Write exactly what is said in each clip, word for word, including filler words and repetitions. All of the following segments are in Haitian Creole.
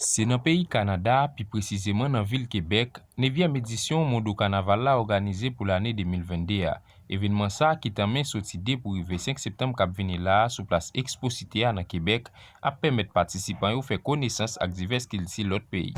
Se nan peyi Kanada, pi presizeman nan vil Kebèk, nevyèm edisyon Mondo Kanaval la òganize pou lane de mil vennde a. Evènman sa a ki tanmen soti de pou rive senk septanm k ap vini la a sou plas Expo Cité a nan Kebèk ap pèmèt patisipan yo fè konesans ak divès kilti lòt peyi.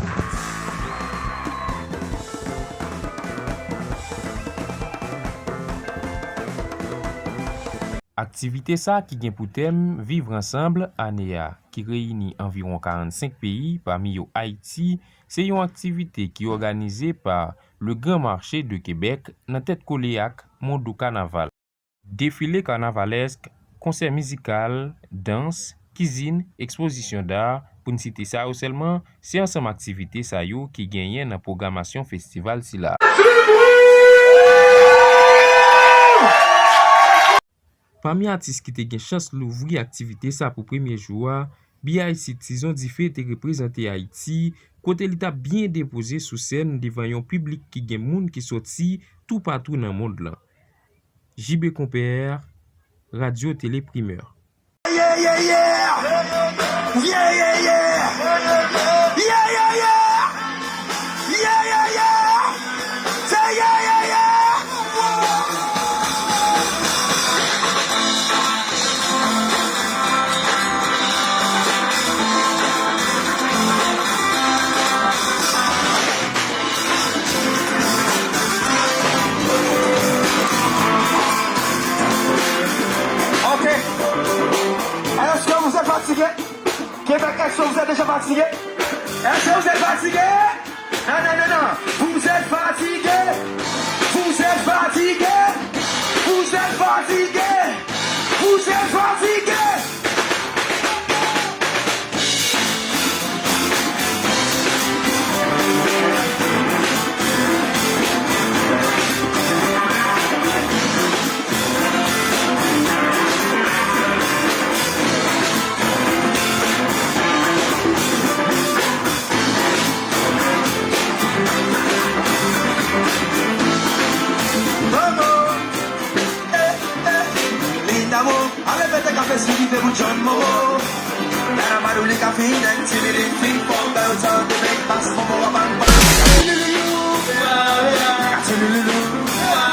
Aktivite sa a ki gen pou tèm Vivre Ensemble ane a, ki reyini anviwon karannsenk peyi, pami yo Ayiti, se yon aktivite ki òganize pa Le Grand Marché de Québec nan tèt kole ak Mondo Kanaval. Defile kanavalèsk, konsè mizikal, dans, kizin, ekspozisyon da, pou n site sa yo sèlman, se ansanm aktivite sa yo ki genyen nan pwogramasyon festival sila. Pami atis ki te gen chans louvri aktivite sa pou premye jou a, B I C Tizon Dife te reprezante Ayiti, kote li t ap byen depoze sou sèn devan yon piblik ki gen moun ki soti toupatou nan mond lan. J B Compère, Radyo Tele Primeur. Yeah, yeah, yeah. Yeah, yeah, yeah. Yeah, yeah, yeah. Yeah, yeah, yeah. Say yeah, yeah, yeah. Ok. Est-ce que vous êtes fatigué? Québec, est-ce que vous êtes déjà fatigué? Est-ce que vous êtes fatigué? Non, non, non, non. Vous êtes fatigué. Vous êtes fatigué. Vous êtes fatigué. Vous êtes fatigué. Bobo, eh, eh, Linda Wo, ale mete kafe sou dife pou John Momo. Nana Madou li ka fin deng, ti li li fin fò, bèl tan de bèl bas, Momo a bang bang. Ti li li li, ti li li li.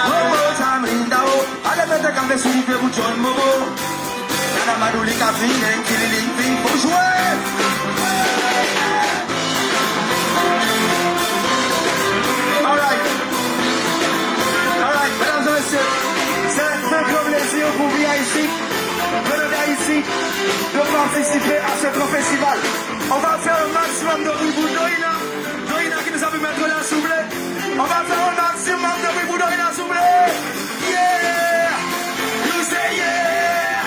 One more time, Linda Wo, ale mete kafe sou dife pou John Momo. Nana Madou li ka fin deng, ti li li fin fò, jwe. Alright. Alright, mesdames et messieurs, c'est un grand plaisir pour V I C venant d'Haïti de participer à ce grand festival. On va faire un maximum de bruit pour Dorina. Dorina qui nous a pu mettre là, s'il vous plaît. On va faire un maximum de bruit pour Dorina, s'il vous plaît. Yeah! You say yeah!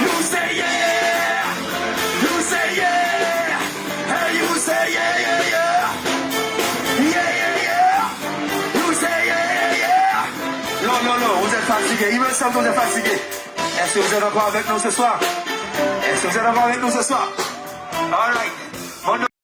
You say yeah! You say yeah! Hey, you say yeah, yeah, yeah! Yeah, yeah, yeah! You say yeah, yeah, yeah! Non, non, non, vous êtes fatigués. Il me semble que vous êtes fatigués. Est-ce que vous êtes encore avec nous ce soir? Est-ce que vous êtes encore avec nous ce soir? All right.